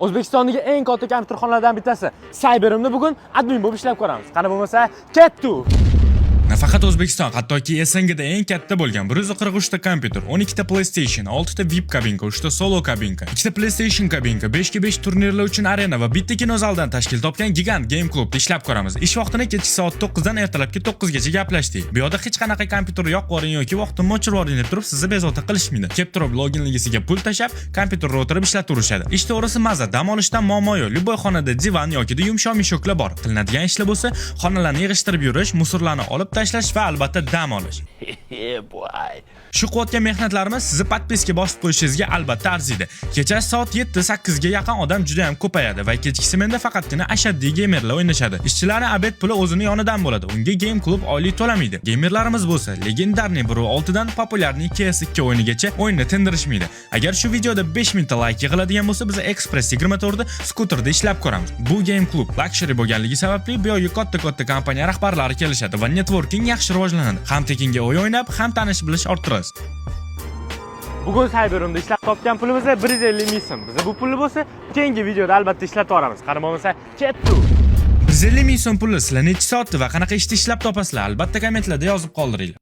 O'zbekistondagi eng katta kompyuterxonalardan bittasi Cyberimni bugun admin bo'lib ishlab ko'ramiz. Qani bo'lmasa, ketdik! Nafaqat O'zbekiston, hattoki SNGda eng katta bo'lgan 143 ta kompyuter, 12 ta PlayStation, 6 ta VIP kabinka, 3 ta solo kabinka, 2 ta PlayStation kabinka, 5 ga 5 turnirlar uchun arena va bitta kinozaldan tashkil topgan gigant game klubda ishlab ko'ramiz. Ish vaqtini kechki soat 9 dan ertalabki 9 gacha gaplashdik. Bu yoqda hech qanaqa kompyuter yoqib yuboring yoki vaqtimni o'chirib yuboring deb turib sizni bezovta qilishmaydi. Kelib turib loginligisiga pul tashlab, kompyuterda o'tirib ishlataverishadi. Ish to'g'risi maza, dam olishdan muammo yo'q. Любой xonada divan yoki yumshoq мешок lar bor. Qilinadigan ishlar bo'lsa, xonalarni yig'ishtirib yurish, мусор larni olib tashlash va albatta dam olish. Shu qilayotgan mehnatlarimiz sizni подписка bosib qo'yishingizga albatta arziydi. Kechasi soat 7-8 ga yaqin odam juda ham ko'payadi va kechki smenda faqatgina ashaddiy geymerlar o'ynashadi. Ishchilarning обед puli o'zini yonidan bo'ladi. Unga game klub oylik to'lamaydi. Geymerlarimiz bo'lsa, легендарный 1.6 dan популярный CS2 o'yinigacha o'yinni tindirishmaydi. Agar shu videoda 5000 ta layk yig'iladigan bo'lsa, biz Express 24 da skuterda ishlab ko'ramiz. Bu game klub luxury bo'lganligi sababli bu yerga katta-katta kompaniya rahbarlari kelishadi va networking yaxshi rivojlanadi. Ham tekinga o'yin o'ynab, ham tanish bilish orttirasiz. Bugun Cyberimda ishlab topgan pulimiz 150 ming so'm. Biz bu pulni bo'lsa, keyingi videoda albatta ishlatib yuboramiz. Qani bo'lmasa, ketdik! 150 ming so'm pulni sizlar necha soatda va qanaqa ishda ishlab topasizlar? Albatta kommentlarda yozib qoldiringlar.